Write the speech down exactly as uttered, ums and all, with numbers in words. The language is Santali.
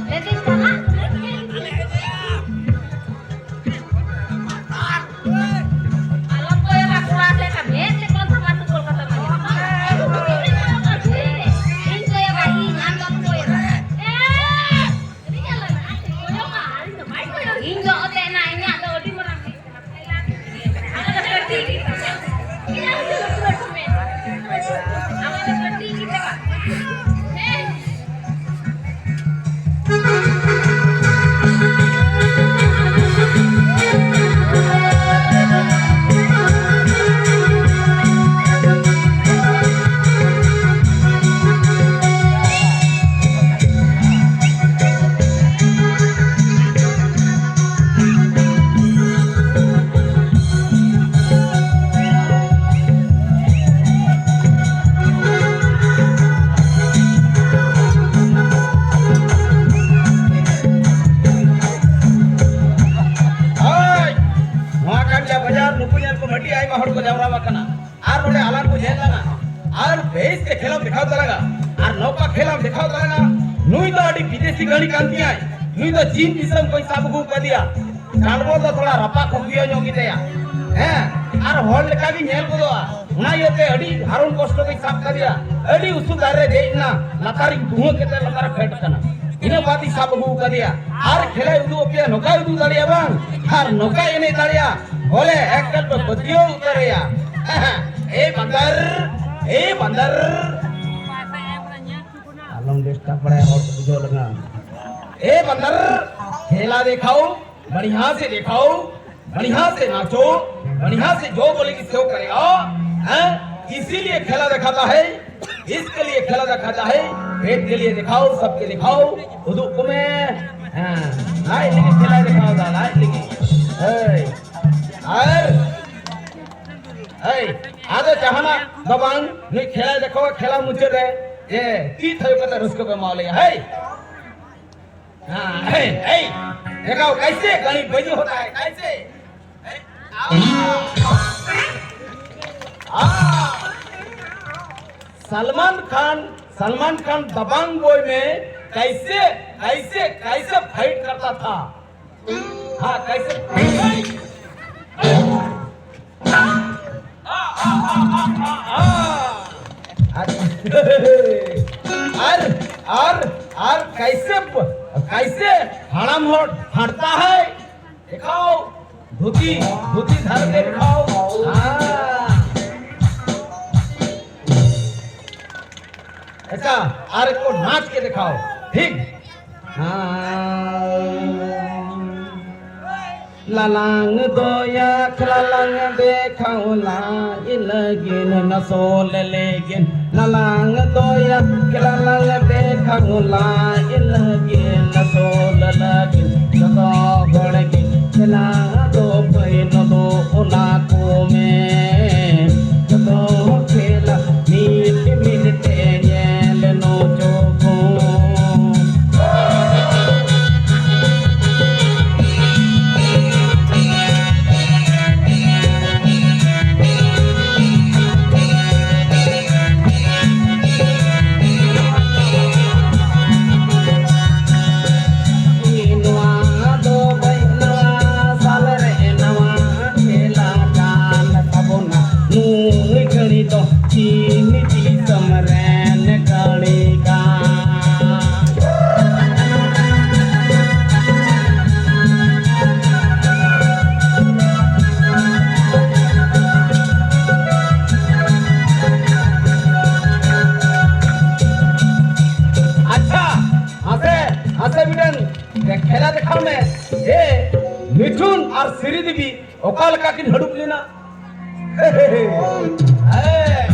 ᱞᱟᱹᱭᱫᱟᱹᱧ ᱪᱟᱞᱟᱜ ᱠᱟᱹᱱᱟᱹᱧ᱾ ᱟᱞᱚᱢ ᱠᱚᱭᱚᱜᱟ ᱠᱚᱲᱟ ᱥᱮᱫ, ᱵᱮᱥ ᱛᱮ ᱠᱚᱱ ᱛᱷᱟᱢᱟ ᱛᱩᱠᱚᱞ ᱠᱟᱛᱟ ᱢᱟᱞᱤ᱾ ᱤᱧ ᱠᱚᱭᱚᱜᱟ, ᱤᱧ, ᱟᱢ ᱫᱚ ᱟᱞᱚᱢ ᱠᱚᱭᱚᱜᱟ᱾ ᱮ! ᱤᱧ ᱟᱞᱚ ᱱᱟᱜ ᱤᱧ ᱠᱚᱭᱚᱜᱟ, ᱤᱧ ᱫᱚ ᱵᱟᱭ ᱠᱚᱭᱚᱜᱟ᱾ ᱤᱧ ᱫᱚ ᱚᱛᱮ ᱱᱟ, ᱤᱧᱟᱜ ᱫᱚ ᱟᱹᱰᱤ ᱢᱟᱨᱟᱝ ᱢᱮᱫ ᱠᱟᱱᱟ᱾ ᱦᱳᱭ, ᱱᱚᱣᱟ ᱠᱟᱱ ᱜᱮᱭᱟ ᱵᱟᱡᱟᱨ᱾ ᱱᱩᱠᱩ ᱧᱮᱞ ᱠᱚᱢ, ᱟᱹᱰᱤ ᱟᱭᱢᱟ ᱦᱚᱲ ᱠᱚ ᱡᱟᱣᱨᱟ ᱟᱠᱟᱱᱟ᱾ ᱟᱨ ᱱᱚᱰᱮ ᱟᱞᱟᱝ ᱠᱚ ᱧᱮᱞ ᱞᱟᱝᱟ᱾ ᱟᱨ ᱵᱮᱥ ᱛᱮ ᱠᱷᱮᱞᱟᱢ ᱫᱮᱠᱷᱟᱣ ᱛᱟᱞᱟᱝᱟ᱾ ᱟᱨ ᱱᱚᱝᱠᱟ ᱠᱷᱮᱞᱟᱢ ᱫᱮᱠᱷᱟᱣ ᱛᱟᱞᱟᱝᱟ᱾ ᱱᱩᱭ ᱫᱚ ᱟᱹᱰᱤ ᱵᱤᱫᱮᱥᱤ ᱜᱟᱹᱲᱤ ᱠᱟᱱ ᱛᱤᱧᱟᱭ᱾ ᱱᱩᱭ ᱫᱚ ᱪᱤᱱ ᱫᱤᱥᱚᱢ ᱠᱷᱚᱱ ᱥᱟᱵ ᱟᱹᱜᱩ ᱠᱟᱫᱮᱭᱟ᱾ ᱰᱟᱸᱰᱵᱚᱞ ᱫᱚ ᱛᱷᱚᱲᱟ ᱨᱟᱯᱟᱜ ᱠᱚ ᱦᱩᱭᱩᱜ ᱧᱚᱜ ᱜᱮᱛᱟᱭᱟ᱾ ᱦᱮᱸ, ᱟᱨ ᱦᱚᱲ ᱞᱮᱠᱟ ᱜᱮ ᱧᱮᱞ ᱜᱚᱫᱚᱜᱼᱟ᱾ ᱚᱱᱟ ᱤᱭᱟᱹᱛᱮ ᱟᱹᱰᱤ ᱦᱟᱨᱚᱱ ᱠᱚᱥᱴᱚ ᱛᱮᱧ ᱥᱟᱵ ᱠᱟᱫᱮᱭᱟ᱾ ᱟᱹᱰᱤ ᱩᱥᱩᱞ ᱫᱟᱨᱮ ᱨᱮ ᱫᱮᱡ ᱮᱱᱟ, ᱞᱟᱛᱟᱨᱤᱧ ᱫᱷᱩᱣᱟᱹ ᱠᱟᱛᱮ ᱞᱟᱛᱟᱨ ᱨᱮ ᱯᱷᱮᱰ ᱠᱟᱱᱟ᱾ ᱤᱱᱟᱹ ᱵᱟᱫ ᱤᱧ ᱥᱟᱵ ᱟᱹᱜᱩ ᱠᱟᱫᱮᱭᱟ᱾ ᱟᱨ ᱠᱷᱮᱞᱟᱭ ᱩᱫᱩᱜ ᱟᱯᱮᱭᱟ, ᱱᱚᱝᱠᱟᱭ ᱩᱫᱩᱜ ᱫᱟᱲᱮᱭᱟᱜᱼᱟ ᱵᱟᱝ, ᱟᱨ ᱱᱚᱝᱠᱟᱭ ᱮᱱᱮᱡ ᱫᱟᱲᱮᱭᱟᱜᱼᱟ᱾ ᱵᱚᱞᱮ ᱮᱠᱟᱞ ᱯᱮ ᱯᱟᱹᱛᱭᱟᱹᱣ ᱩᱛᱟᱹᱨᱮᱭᱟ᱾ ᱮ ᱵᱟᱸᱫᱟᱨ, ᱮ ᱵᱟᱸᱫᱟᱨ᱾ ᱟᱞᱚᱢ ᱰᱤᱥᱴᱟᱵ ᱵᱟᱲᱟᱭᱟ, ᱦᱚᱲ ᱠᱚ ᱵᱩᱡᱷᱟᱹᱣ ᱞᱟᱜᱟ᱾ ए बंदर, खेला दिखाओ, बढ़िया से दिखाओ, बढ़िया से नाचो, बढ़िया से जो बोलेगी सो करेगा, हैं? इसीलिए खेला दिखाता है, इसके लिए खेला दिखाता है, पेट के लिए दिखाओ, सबके दिखाओ, ᱩᱫᱩᱜ ᱠᱚᱢᱮ᱾ ᱦᱮᱸ, ᱞᱟᱡ ᱞᱟᱹᱜᱤᱫ ᱠᱷᱮᱞᱟᱭ ᱫᱮᱠᱷᱟᱣ ᱫᱟ, ᱞᱟᱡ ᱞᱟᱹᱜᱤᱫ᱾ ᱦᱳᱭ᱾ ᱟᱨ, ᱦᱳᱭ, ᱟᱫᱚ ᱡᱟᱦᱟᱱᱟᱜ ᱫᱚ ᱵᱟᱝ, ᱱᱩᱭ ᱠᱷᱮᱞᱟᱭ ᱫᱮᱠᱷᱟᱣᱟ, ᱠᱷᱮᱞᱟ ᱢᱩᱪᱟᱹᱫ ᱨᱮ, ᱮ, ᱛᱤ ᱛᱷᱟᱭᱚ ᱠᱟᱛᱮ ᱨᱟᱹᱥᱠᱟᱹ ᱯᱮ ᱮᱢᱟᱣ ᱞᱮᱭᱟ᱾ ᱦᱳᱭ᱾ हाँ, ए, ए, देखो कैसे गणित बजी होता है, कैसे? ए, आ, आ, सलमान खान सलमान खान दबंग बॉय में कैसे, कैसे, कैसे फाइट करता था? हाँ, कैसे? और, और, और, और कैसे, कैसे हड़म हट, हटता है? दिखाओ, धोती, धोती धर के दिखाओ। हाँ। अच्छा, अरे को नाच के दिखाओ, ठीक? हाँ। Lalang doya, lalang de khaula ilagin na sol legin. Lalang doya, lalang de khaula ilagin na sol legin. Joto hor gi khela do pai no do ona ko me. Joto khela mil mil te nyel no chogo. ᱱᱚᱣᱟ ᱫᱚ ᱵᱟᱹᱭ ᱱᱟᱣᱟ ᱥᱟᱞ ᱨᱮ ᱱᱟᱣᱟ ᱠᱷᱮᱞᱟ ᱠᱟᱱ ᱛᱟᱵᱚᱱᱟ᱾ ᱱᱩᱭ ᱜᱷᱟᱹᱲᱤ ᱫᱚ ᱪᱤᱱ ᱫᱤᱥᱚᱢ ᱨᱮᱱ ᱜᱟᱹᱲᱤ ᱠᱟᱱ᱾ ᱟᱪᱪᱷᱟ, ᱦᱟᱥᱮ, ᱦᱟᱥᱮ ᱢᱤᱫᱴᱮᱱ ᱠᱷᱮᱞᱟ ᱫᱮᱠᱷᱟᱣ ᱢᱮ᱾ ᱮ, ᱢᱤᱴᱷᱩᱱ ᱟᱨ ᱥᱨᱤᱫᱮᱵᱤ ᱚᱠᱟ ᱞᱮᱠᱟ ᱠᱤᱱ ᱦᱟᱹᱲᱩᱵ ᱞᱮᱱᱟ? ᱦᱮᱸ᱾